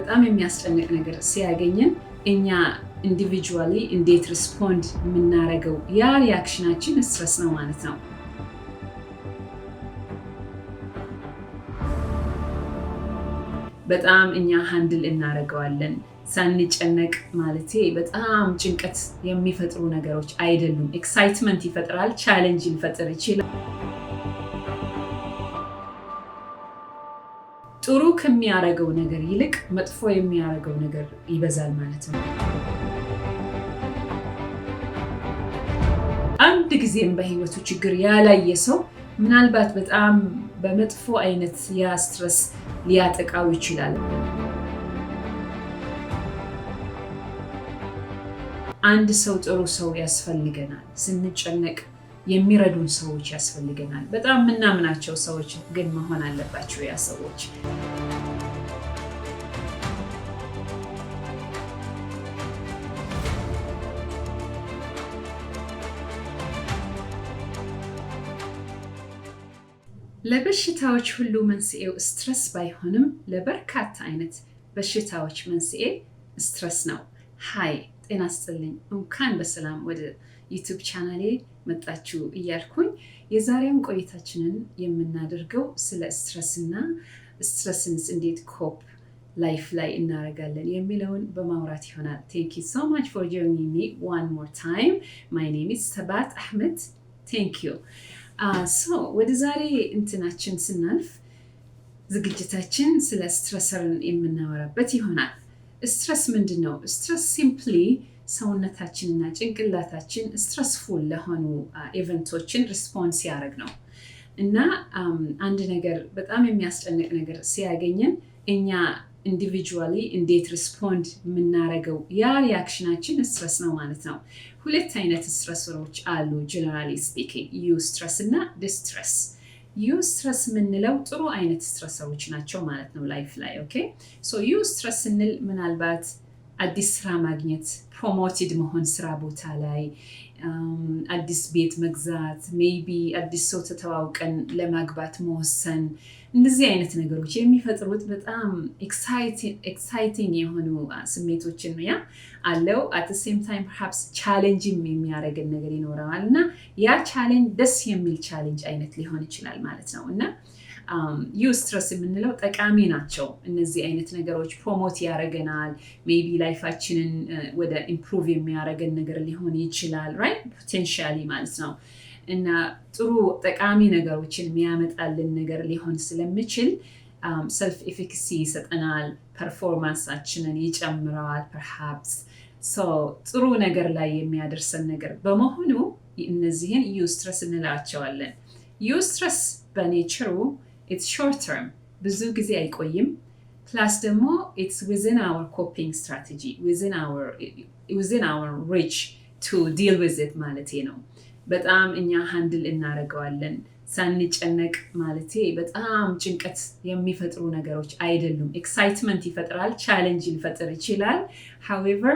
በጣም የሚያስጨንቅ ነገር ሲያገኘን እኛ individually እንዴት respond የምናደርገው፣ ያ reaction ኣችን stress ነው ማለት ነው። በጣም እኛ handle እናደርገዋለን ሳንጨነቅ፣ ማለቴ በጣም ጭንቀት የሚፈጥሩ ነገሮች አይደሉም። Excitement ይፈጥራል፣ challenge ሊፈጥር ይችላል። ጥሩ ከሚያደርገው ነገር ይልቅ መጥፎ የሚያደርገው ነገር ይበዛል ማለት ነው። አንድ ጊዜም በህይወቱ ችግር ያላየ ሰው ምናልባት በጣም በመጥፎ አይነት ያ stress ሊያጠቃው ይችላል። አንድ ሰው፣ ጥሩ ሰው ያስፈልገናል። ስንጨነቅ የሚረዱን ሰዎች ያስፈልገናል። በጣም የምናምናቸው ሰዎች ግን መሆን አለባቸው ያ ሰዎች። ለበሽታዎች ሁሉ መንስኤው stress ባይሆንም ለበርካታ አይነት በሽታዎች መንስኤ stress ነው። Hi፣ ጤና ይስጥልኝ። እንኳን በሰላም ወደ YouTube ቻናሌ መጣችሁ እያልኩኝ የዛሬውን ቆይታችንን የምናደርገው ስለ stress እና stress ንስ እንዴት cope life ላይ እናደርጋለን የሚለውን በማውራት ይሆናል። Thank you so much for joining me one more time. My name is ሰባት አሕመድ። Thank you. So ወደ ዛሬ እንትናችን ስናልፍ ዝግጅታችን ስለ stressor ን የምናወራበት ይሆናል። Stress ምንድን ነው? Stress simply ሰውነታችንና ጭንቅላታችን stressful ለሆኑ event ኦችን response ሲያደርግ ነው። እና አንድ ነገር፣ በጣም የሚያስጨንቅ ነገር ሲያገኘን እኛ individually እንዴት respond የምናደርገው፣ ያ reaction ኣችን stress ነው ማለት ነው። ሁለት አይነት stressor ኦች አሉ generally speaking፣ eustress እና distress። Eustress የምንለው ጥሩ አይነት stressor ኦች ናቸው ማለት ነው life ላይ፣ okay። So eustress ስንል ምናልባት አዲስ ስራ ማግኘት፣ promoted መሆን ስራ ቦታ ላይ፣ አዲስ ቤት መግዛት፣ maybe አዲስ ሰው ተተዋውቀን ለማግባት መወሰን፣ እንደዚህ አይነት ነገሮች የሚፈጥሩት በጣም exciting የሆኑ ስሜቶችን ያ አለው። At same time perhaps challenge ም የሚያደርግን ነገር ይኖረዋል እና ያ challenge ደስ የሚል challenge አይነት ሊሆን ይችላል ማለት ነው። እና eustress የምንለው ጠቃሚ ናቸው እነዚህ አይነት ነገሮች፣ promote ያደርገናል። Maybe life ኣችንን ወደ improve የሚያደርገን ነገር ሊሆን ይችላል፣ right፣ potentially ማለት ነው። እና ጥሩ ጠቃሚ ነገሮችን የሚያመጣልን ነገር ሊሆን ስለሚችል self efficacy ይሰጠናል፣ performance ኣችንን ይጨምረዋል። Perhaps ጥሩ ነገር ላይ የሚያደርሰን ነገር በመሆኑ እነዚህን eustress እንላቸዋለን። Eustress በ nature ኡ it's short term፣ ብዙ ጊዜ አይቆይም። Plus ደግሞ it's within our coping strategy, within our reach to deal with it ማለቴ ነው። በጣም እኛ handle እናደርገዋለን ሳንጨነቅ፣ ማለቴ በጣም ጭንቀት የሚፈጥሩ ነገሮች አይደሉም። Excitement ይፈጥራል፣ challenge ሊፈጥር ይችላል። However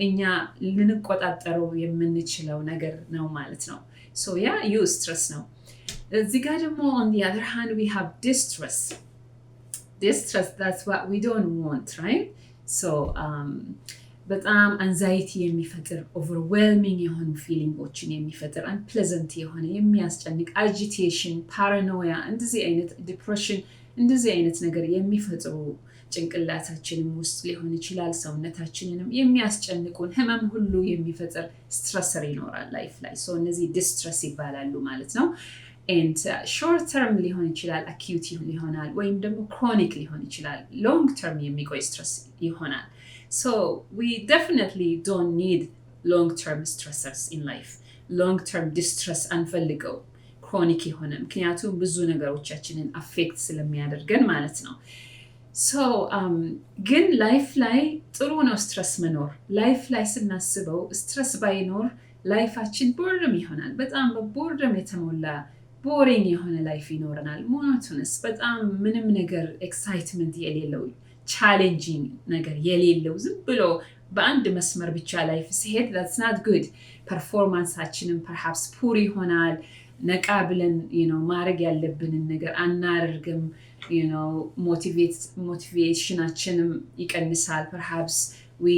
እኛ ልንቆጣጠረው የምንችለው ነገር ነው ማለት ነው። So ያ eustress ነው። እዚህ ጋር ደግሞ on the other hand we have distress. Distress, that's what we don't want, right? So በጣም anxiety የሚፈጥር፣ overwhelming የሆኑ feeling ኦችን የሚፈጥር፣ unpleasant የሆነ፣ የሚያስጨንቅ፣ agitation፣ paranoia፣ እንደዚህ አይነት depression፣ እንደዚህ አይነት ነገር የሚፈጥሩ፣ ጭንቅላታችንም ውስጥ ሊሆን ይችላል፣ ሰውነታችንንም የሚያስጨንቁን፣ ህመም ሁሉ የሚፈጥር stressor ይኖራል life ላይ። So እነዚህ distress ይባላሉ ማለት ነው። And short term ሊሆን ይችላል፣ acute ይሆናል፣ ወይም ደግሞ chronic ሊሆን ይችላል። Long term የሚቆይ stress ይሆናል። So we definitely don't need long term stressors in life. Long term distress አንፈልገው፣ chronic የሆነ፣ ምክንያቱም ብዙ ነገሮቻችንን affect ስለሚያደርገን ማለት ነው። So ግን life ላይ ጥሩ ነው stress መኖር። Life ላይ ስናስበው stress ባይኖር life ኣችን boredom ይሆናል። በጣም በ boredom የተሞላ boring የሆነ life ይኖረናል። Monotonous፣ በጣም ምንም ነገር excitement የሌለው፣ challenging ነገር የሌለው፣ ዝም ብሎ በአንድ መስመር ብቻ life ሲሄድ that's not good። Performance ኣችንም perhaps poor ይሆናል። ነቃ ብለን ማድረግ ያለብንን ነገር አናደርግም። Motivation ኣችንም ይቀንሳል። Perhaps we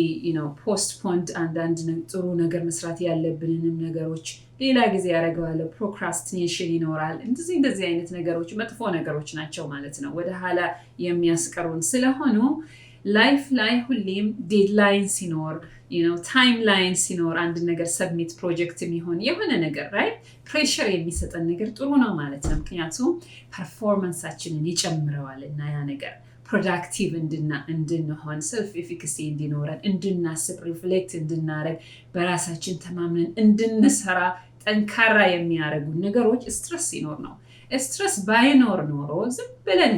postponed አንዳንድ ጥሩ ነገር መስራት ያለብንንም ነገሮች ሌላ ጊዜ ያደርገዋለሁ። Procrastination ይኖራል። እንደዚህ እንደዚህ አይነት ነገሮች መጥፎ ነገሮች ናቸው ማለት ነው፣ ወደ ኋላ የሚያስቀሩን ስለሆኑ። Life ላይ ሁሌም deadline ሲኖር፣ timeline ሲኖር፣ አንድ ነገር submit project የሚሆን የሆነ ነገር፣ right፣ pressure የሚሰጠን ነገር ጥሩ ነው ማለት ነው። ምክንያቱም performance ኣችንን ይጨምረዋል እና ያ ነገር productive እንድንሆን፣ self efficacy እንዲኖረን፣ እንድናስብ፣ reflect እንድናደርግ፣ በራሳችን ተማምነን እንድንሰራ ጠንካራ የሚያደርጉ ነገሮች stress ሲኖር ነው። Stress ባይኖር ኖሮ ዝም ብለን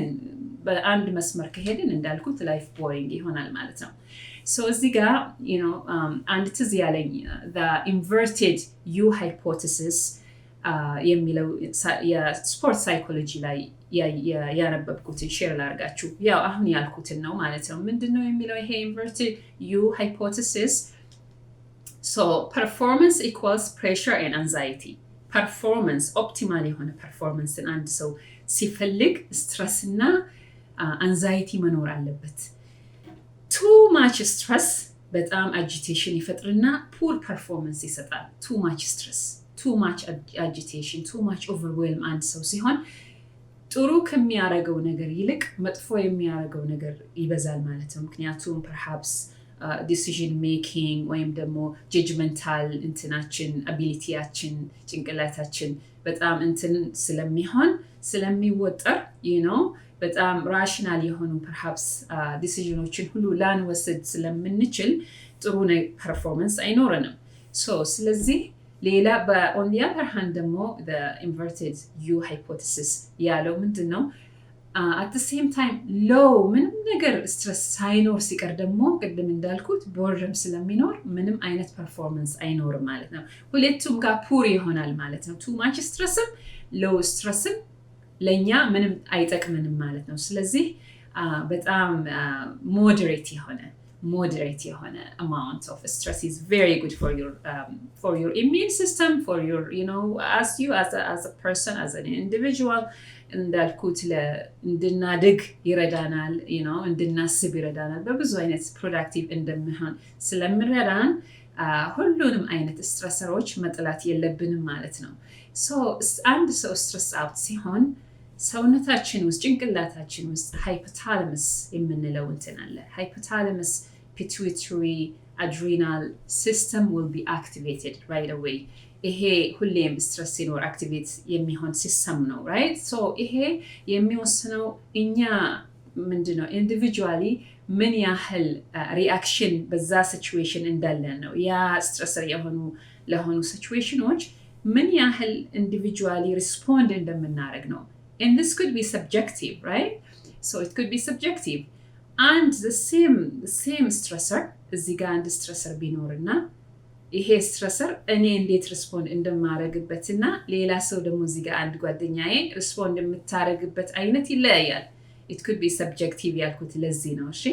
በአንድ መስመር ከሄድን እንዳልኩት life boring ይሆናል ማለት ነው። So እዚህ ጋር አንድ ትዝ ያለኝ inverted U hypothesis የሚለው የ sport psychology ላይ ያነበብኩትን share ላርጋችሁ። ያው አሁን ያልኩትን ነው ማለት ነው። ምንድን ነው የሚለው ይሄ inverted U hypothesis? So performance equals pressure and anxiety። Performance፣ optimal የሆነ performance ን አንድ ሰው ሲፈልግ stress እና anxiety መኖር አለበት። Too much stress በጣም agitation ይፈጥርና poor performance ይሰጣል። Too much stress፣ too much agitation፣ too much overwhelm አንድ ሰው ሲሆን ጥሩ ከሚያደርገው ነገር ይልቅ መጥፎ የሚያደርገው ነገር ይበዛል ማለት ነው። ምክንያቱም perhaps decision making ወይም ደግሞ judgmental እንትናችን፣ ability ያችን፣ ጭንቅላታችን በጣም እንትን ስለሚሆን፣ ስለሚወጠር በጣም rational የሆኑ perhaps decision ኦችን ሁሉ ላንወስድ ስለምንችል ጥሩ performance አይኖረንም። So ስለዚህ ሌላ በ on the other hand ደግሞ inverted U hypothesis ያለው ምንድን ነው? At same time low ምንም ነገር stress ሳይኖር ሲቀር ደግሞ ቅድም እንዳልኩት boredom ስለሚኖር ምንም አይነት performance አይኖርም ማለት ነው። ሁለቱም ጋር poor ይሆናል ማለት ነው። Too much stress ም low stress ም ለእኛ ምንም አይጠቅምንም ማለት ነው። ስለዚህ በጣም moderate የሆነ amount of stress is very good for your immune system, for your you know as you as a person, as an individual። እንዳልኩት እንድናድግ ይረዳናል፣ እንድናስብ ይረዳናል። በብዙ አይነት productive እንደምንሆን ስለሚረዳን ሁሉንም አይነት stressor ኦች መጥላት የለብንም ማለት ነው። አንድ ሰው stress out ሲሆን ሰውነታችን ውስጥ፣ ጭንቅላታችን ውስጥ hypothalamus የምንለው እንትን አለ። Hypothalamus pituitary adrenal system will be activated right away። ይሄ ሁሌም stress ሲኖር activate የሚሆን system ነው፣ right? So ይሄ የሚወስነው እኛ ምንድነው individually ምን ያህል reaction በዛ situation እንዳለን ነው። ያ stressor የሆኑ ለሆኑ situation ኦች ምን ያህል individually respond እንደምናደርግ ነው። And this could be subjective, right? So it could be subjective, and the same stressor፣ እዚህ ጋር አንድ stressor ቢኖርና ይሄ stressor እኔ እንዴት respond እንደማደርግበት እና ሌላ ሰው ደግሞ እዚህ ጋር አንድ ጓደኛዬ respond የምታደርግበት አይነት ይለያያል። It could be subjective ያልኩት ለዚህ ነው። እሺ፣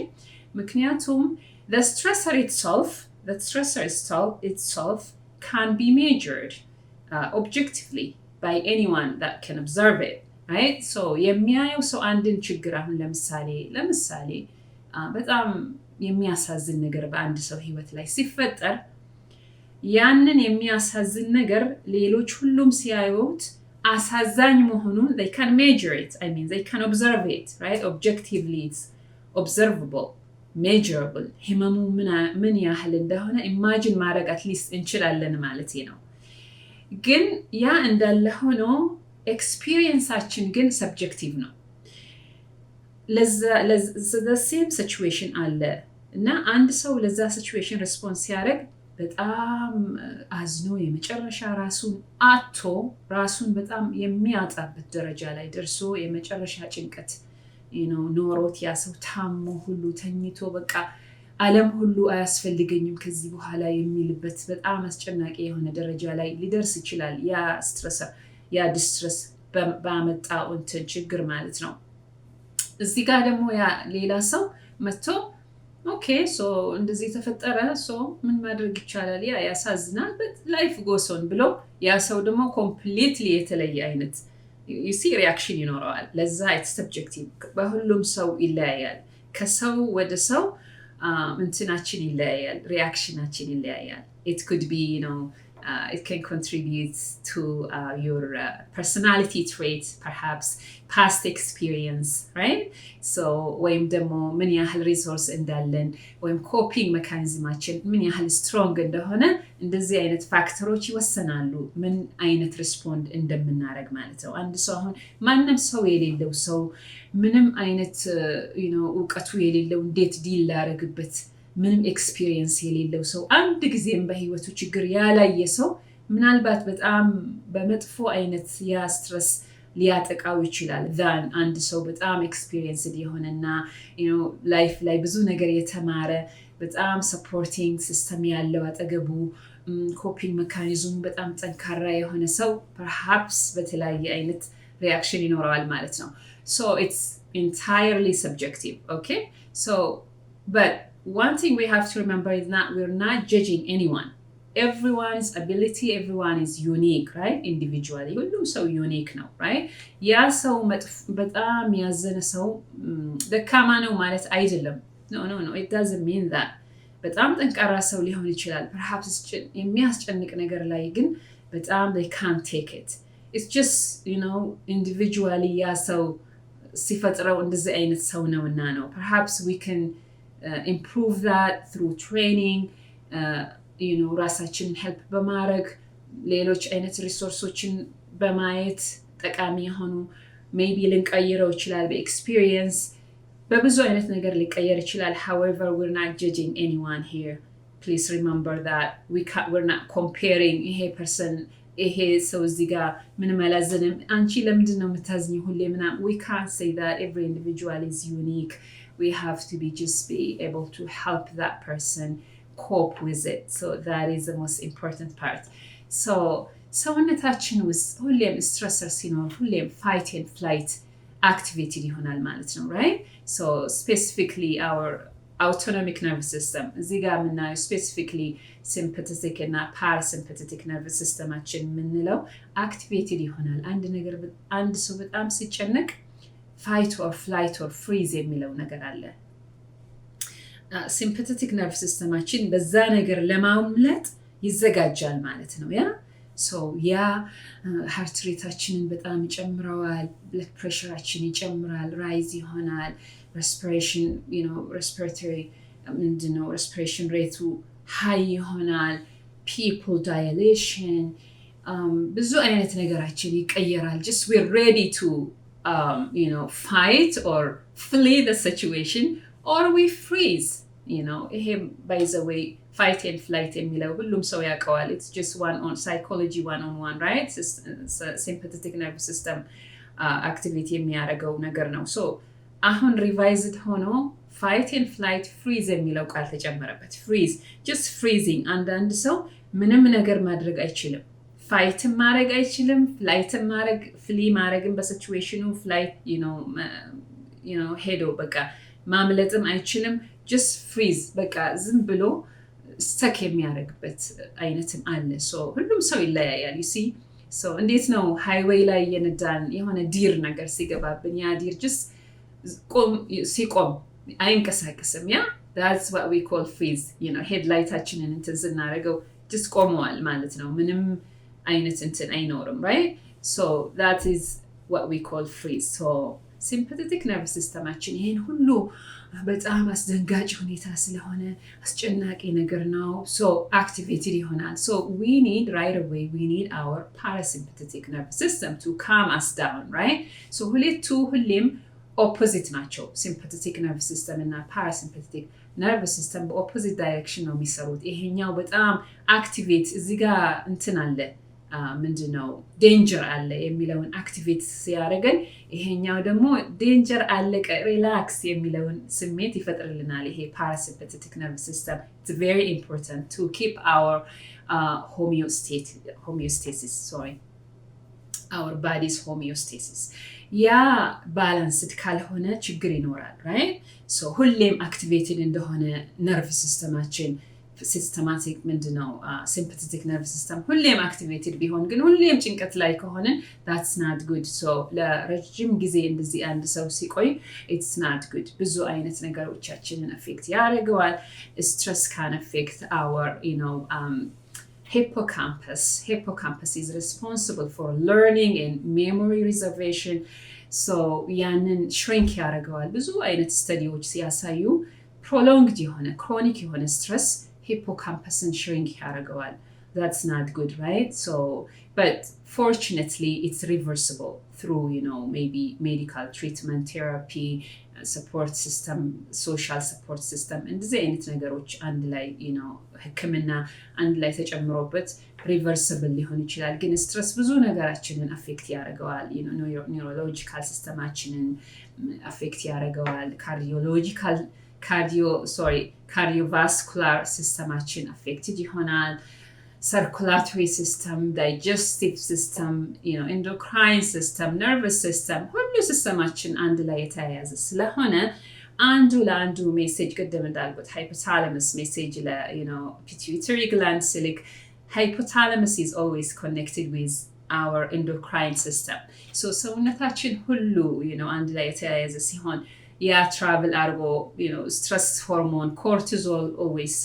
ምክንያቱም the stressor itself can be measured objectively by anyone that can observe it, right? So የሚያየው ሰው አንድን ችግር አሁን ለምሳሌ በጣም የሚያሳዝን ነገር በአንድ ሰው ህይወት ላይ ሲፈጠር ያንን የሚያሳዝን ነገር ሌሎች ሁሉም ሲያዩት አሳዛኝ መሆኑን they can measure it, I mean, they can observe it, right? Objectively it's observable, measurable። ህመሙ ምን ያህል እንደሆነ imagine ማድረግ at least እንችላለን ማለት ነው። ግን ያ እንዳለ ሆኖ experience ኣችን ግን subjective ነው። Same situation አለ እና አንድ ሰው ለዛ situation response ሲያደርግ በጣም አዝኖ የመጨረሻ ራሱን አጥቶ፣ ራሱን በጣም የሚያጣበት ደረጃ ላይ ደርሶ፣ የመጨረሻ ጭንቀት ኖሮት፣ ያ ሰው ታሞ ሁሉ ተኝቶ በቃ ዓለም ሁሉ አያስፈልገኝም ከዚህ በኋላ የሚልበት በጣም አስጨናቂ የሆነ ደረጃ ላይ ሊደርስ ይችላል። ያ stress፣ ያ distress ባመጣው እንትን ችግር ማለት ነው። እዚህ ጋር ደግሞ ያ ሌላ ሰው መጥቶ Okay, so እንደዚህ የተፈጠረ፣ so ምን ማድረግ ይቻላል? ያ ያሳዝናል፣ but life goes on ብሎ ያ ሰው ደግሞ completely የተለየ አይነት, you see, reaction ይኖረዋል። ለዛ it's subjective፣ በሁሉም ሰው ይለያያል። ከሰው ወደ ሰው እንትናችን ይለያያል፣ reaction ኣችን ይለያያል። It could be it can contribute to your personality trait, perhaps past experience, right? So ወይም ደግሞ ምን ያህል resource እንዳለን ወይም coping mechanism ኣችን ምን ያህል strong እንደሆነ እንደዚህ አይነት factor ኦች ይወሰናሉ፣ ምን አይነት respond እንደምናደርግ ማለት ነው። አንድ ሰው አሁን ማንም ሰው የሌለው ሰው፣ ምንም አይነት እውቀቱ የሌለው፣ እንዴት deal ላደርግበት፣ ምንም experience የሌለው ሰው፣ አንድ ጊዜም በህይወቱ ችግር ያላየ ሰው ምናልባት በጣም በመጥፎ አይነት ያ stress ሊያጠቃው ይችላል than አንድ ሰው በጣም experienced የሆነና life ላይ ብዙ ነገር የተማረ፣ በጣም supporting system ያለው አጠገቡ፣ coping mechanism ኡ በጣም ጠንካራ የሆነ ሰው perhaps በተለያየ አይነት reaction ይኖረዋል ማለት ነው። So it's entirely subjective, okay? So, but one thing we have to remember is that we're not judging anyone. Everyone's ability, everyone is unique, right? Individually ሁሉም ሰው unique ነው, right? ያ ሰው በጣም ያዘነ ሰው ደካማ ነው ማለት አይደለም። No, it doesn't mean that. በጣም ጠንካራ ሰው ሊሆን ይችላል። Perhaps የሚያስጨንቅ ነገር ላይ ግን በጣም they can't take it. It's just individually ያ ሰው ሲፈጥረው እንደዚህ አይነት ሰው ነውና ነው። Perhaps we can improve that through training, ራሳችንን help በማድረግ፣ ሌሎች አይነት resource ኦችን በማየት፣ ጠቃሚ የሆኑ maybe ልንቀይረው ይችላል። በ experience በብዙ አይነት ነገር ሊቀየር ይችላል። However, we're not judging anyone here. Please remember that we're not comparing. ይሄ person፣ ይሄ ሰው እዚህ ጋር ምንም አላዘንም፣ አንቺ ለምንድን ነው የምታዝኝ ሁሌ ምናምን፣ we can't say that. Every individual is unique. We have to be just be able to help that person cope with it. So that is the most important part. So ሰውነታችን ውስጥ ሁሌም stressor ሲኖር ሁሌም fight and flight activated ይሆናል ማለት ነው, right? So specifically our autonomic nervous system፣ እዚህ ጋር የምናየው specifically sympathetic እና parasympathetic nervous system ኣችን የምንለው activated ይሆናል። አንድ ነገር፣ አንድ ሰው በጣም ሲጨነቅ fight or flight or freeze የሚለው ነገር አለ። Sympathetic nerve system ኣችን በዛ ነገር ለማምለጥ ይዘጋጃል ማለት ነው። Yeah, so ያ heart rate ኣችንን በጣም ይጨምረዋል። Blood pressure ኣችን ይጨምራል፣ rise ይሆናል። Respiration, respiratory ምንድነው፣ respiration rate ኡ high ይሆናል። Pupil dilation፣ ብዙ አይነት ነገራችን ይቀየራል። Just we're ready to fight or flee the situation or we freeze. ይሄ by the way fight and flight የሚለው ሁሉም ሰው ያውቀዋል። It's just one on psychology 101, right? Sympathetic nerve system activate የሚያደርገው ነገር ነው። So አሁን revised ሆኖ fight and flight, freeze የሚለው ቃል ተጨመረበት። Freeze, just freezing። አንዳንድ ሰው ምንም ነገር ማድረግ አይችልም። Fight ም ማድረግ አይችልም። Flight ም ማድረግ፣ flee ማድረግም በ situation ኑ flight ሄዶ በቃ ማምለጥም አይችልም። Just freeze፣ በቃ ዝም ብሎ stuck የሚያደርግበት አይነትም አለ። ሁሉም ሰው ይለያያል። You see, እንዴት ነው highway ላይ እየነዳን የሆነ deer ነገር ሲገባብን ያ deer just ሲቆም አይንቀሳቀስም። Yeah, that's what we call freeze. Headlight ኣችንን እንትን ስናደርገው just ቆመዋል ማለት ነው። ምንም አይነት እንትን አይኖርም, right? So that is what we call freeze. So sympathetic nerve system ኣችን ይህን ሁሉ በጣም አስደንጋጭ ሁኔታ ስለሆነ አስጨናቂ ነገር ነው። So activated ይሆናል። So we need, right away we need our parasympathetic nerve system to calm us down, right? So ሁለቱ ሁሌም opposite ናቸው። Sympathetic nerve system እና parasympathetic nerve system በ opposite direction ነው የሚሰሩት። ይሄኛው በጣም activate፣ እዚህ ጋር እንትን አለ፣ ምንድነው፣ danger አለ የሚለውን activate ሲያደርገን፣ ይሄኛው ደግሞ danger አለቀ፣ relax የሚለውን ስሜት ይፈጥርልናል። ይሄ parasympathetic nerve system, it's very important to keep our homeostasis, sorry. Our body's homeostasis ያ balanced ካልሆነ ችግር ይኖራል፣ right? So ሁሌም activated እንደሆነ nerve system ኣችን፣ systematic ምንድነው sympathetic nerve system ሁሌም activated ቢሆን ግን ሁሌም ጭንቀት ላይ ከሆንን that's not good። So ለረጅም ጊዜ እንደዚህ አንድ ሰው ሲቆይ it's not good። ብዙ አይነት ነገሮቻችንን affect ያደርገዋል። Stress can affect our hippocampus. Hippocampus is responsible for learning and memory reservation. So ያንን shrink ያደርገዋል። ብዙ አይነት study ዎች ሲያሳዩ prolonged የሆነ chronic የሆነ stress hippocampus ን shrink ያደርገዋል። That's not good, right? So, but fortunately, it's reversible through maybe medical treatment, therapy, support system, social support system፣ እንደዚህ አይነት ነገሮች አንድ ላይ ህክምና አንድ ላይ ተጨምሮበት reversible ሊሆን ይችላል። ግን stress ብዙ ነገራችንን affect ያደርገዋል። Neurological system ኣችንን affect ያደርገዋል። Cardiological cardio sorry cardiovascular system ኣችን affected ይሆናል። Circulatory system፣ digestive system፣ endocrine system፣ nervous system፣ ሁሉ system ኣችን አንድ ላይ የተያያዘ ስለሆነ አንዱ ለአንዱ message፣ ቅድም እንዳልኩት hypothalamus message ለ pituitary gland ሲልክ hypothalamus is always connected with our endocrine system። So ሰውነታችን ሁሉ አንድ ላይ የተያያዘ ሲሆን ያ travel አድርጎ stress hormone cortisol always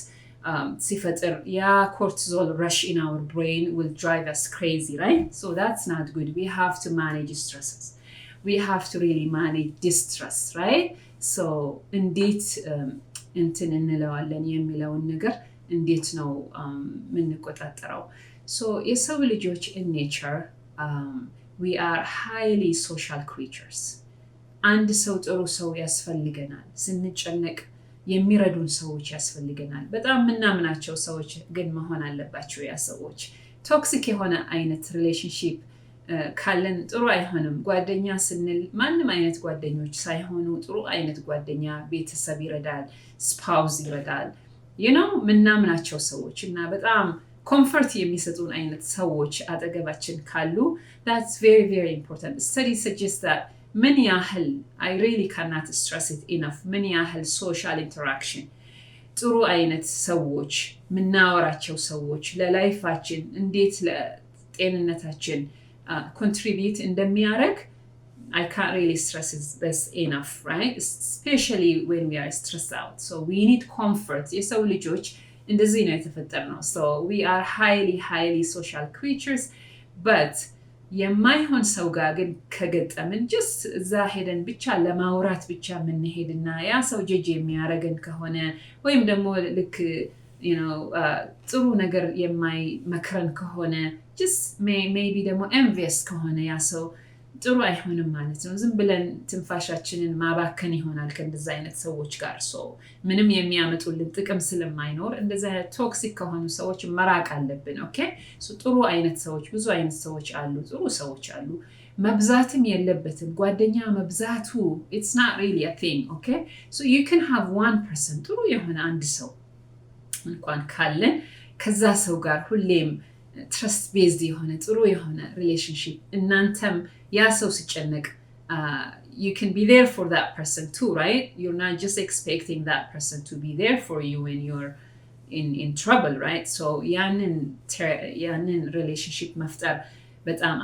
ሲፈጥር ያ cortisol rush in our brain will drive us crazy, right? So that's not good. We have to manage stresses. We have to really manage distress, right? So እንዴት እንትን እንለዋለን የሚለውን ነገር እንዴት ነው የምንቆጣጠረው? So የሰው ልጆች in nature we are highly social creatures። አንድ ሰው፣ ጥሩ ሰው ያስፈልገናል። ስንጨነቅ የሚረዱን ሰዎች ያስፈልገናል። በጣም የምናምናቸው ሰዎች ግን መሆን አለባቸው። ያ ሰዎች toxic የሆነ አይነት relationship ካለን ጥሩ አይሆንም። ጓደኛ ስንል ማንም አይነት ጓደኞች ሳይሆኑ ጥሩ አይነት ጓደኛ፣ ቤተሰብ ይረዳል፣ spouse ይረዳል። ምናምናቸው ሰዎች እና በጣም comfort የሚሰጡን አይነት ሰዎች አጠገባችን ካሉ that's very, very important። Study suggest that ምን ያህል፣ አይ ሪሊ ካናት ስትረስ ኢት ኢነፍ፣ ምን ያህል social interaction፣ ጥሩ አይነት ሰዎች፣ የምናወራቸው ሰዎች ለ life ኣችን እንዴት ለጤንነታችን contribute እንደሚያደርግ I can't really stress this enough, right? Especially when we are stressed out. So we need comfort. የሰው ልጆች እንደዚህ ነው የተፈጠርነው። So we are highly, highly social creatures, but የማይሆን ሰው ጋር ግን ከገጠምን just እዛ ሄደን ብቻ ለማውራት ብቻ የምንሄድና ያ ሰው ጀጅ የሚያደርገን ከሆነ ወይም ደግሞ ልክ ጥሩ ነገር የማይመክረን ከሆነ፣ just maybe ደግሞ envious ከሆነ ያ ሰው ጥሩ አይሆንም ማለት ነው። ዝም ብለን ትንፋሻችንን ማባከን ይሆናል ከእንደዛ አይነት ሰዎች ጋር። So ምንም የሚያመጡልን ጥቅም ስለማይኖር እንደዚ አይነት toxic ከሆኑ ሰዎች መራቅ አለብን። Okay፣ ጥሩ አይነት ሰዎች፣ ብዙ አይነት ሰዎች አሉ፣ ጥሩ ሰዎች አሉ። መብዛትም የለበትም። ጓደኛ መብዛቱ it's not really a thing, okay? So you can have one person፣ ጥሩ የሆነ አንድ ሰው እንኳን ካለን ከዛ ሰው ጋር ሁሌም trust based የሆነ ጥሩ የሆነ relationship፣ እናንተም ያ ሰው ሲጨነቅ you can be there for that person too, right? You're not just expecting that person to be there for you when you're in trouble, right? So ያንን relationship መፍጠር በጣም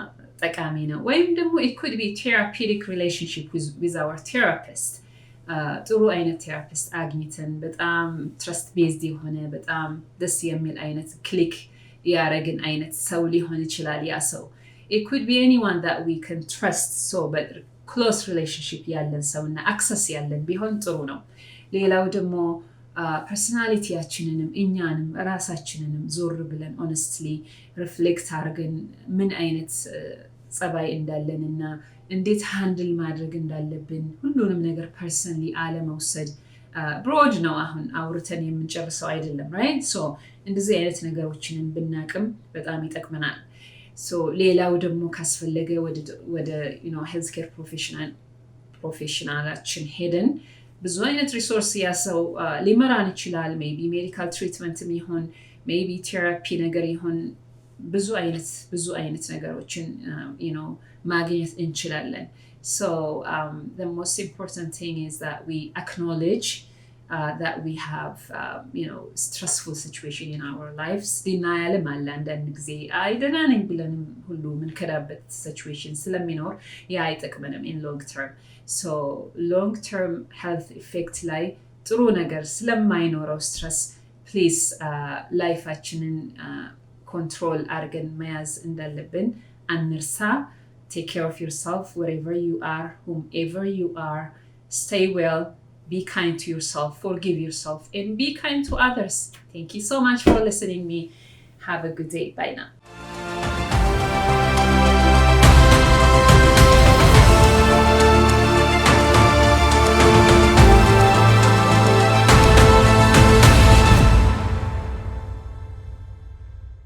ጠቃሚ ነው። ወይም ደግሞ it could be therapeutic relationship with our therapist። ጥሩ አይነት therapist አግኝተን በጣም trust based የሆነ፣ በጣም ደስ የሚል አይነት click ያረግን አይነት ሰው ሊሆን ይችላል ያ ሰው። It could be anyone that we can trust, so but close relationship ያለን ሰው እና access ያለን ቢሆን ጥሩ ነው። ሌላው ደግሞ personality ያችንንም እኛንም ራሳችንንም ዞር ብለን honestly reflect አድርገን ምን አይነት ጸባይ እንዳለን እና እንዴት handle ማድረግ እንዳለብን፣ ሁሉንም ነገር personally አለመውሰድ። Broad ነው፣ አሁን አውርተን የምንጨርሰው አይደለም፣ right? So እንደዚህ አይነት ነገሮችንን ብናቅም በጣም ይጠቅመናል። So ሌላው ደግሞ ካስፈለገ ወደ healthcare professional ኣችን ሄደን ብዙ አይነት resource ያ ሰው ሊመራን ይችላል። Maybe medical treatment ም ይሁን maybe therapy ነገር ይሁን ብዙ አይነት ነገሮችን ማግኘት እንችላለን። So the most important thing is that we acknowledge that we have stressful situation in our lives. Denial ም አለ። አንዳንድ ጊዜ አይ ደህና ነኝ ብለንም ሁሉ ምንከዳበት situation ስለሚኖር ያ አይጠቅመንም in long term. So long term health effect ላይ ጥሩ ነገር ስለማይኖረው stress, please life ኣችንን control አድርገን መያዝ እንዳለብን አንርሳ። Take care of yourself wherever you are, whomever you are. Stay well, be kind to yourself, forgive yourself, and be kind to others. Thank you so much for listening me. Have a good day. Bye now.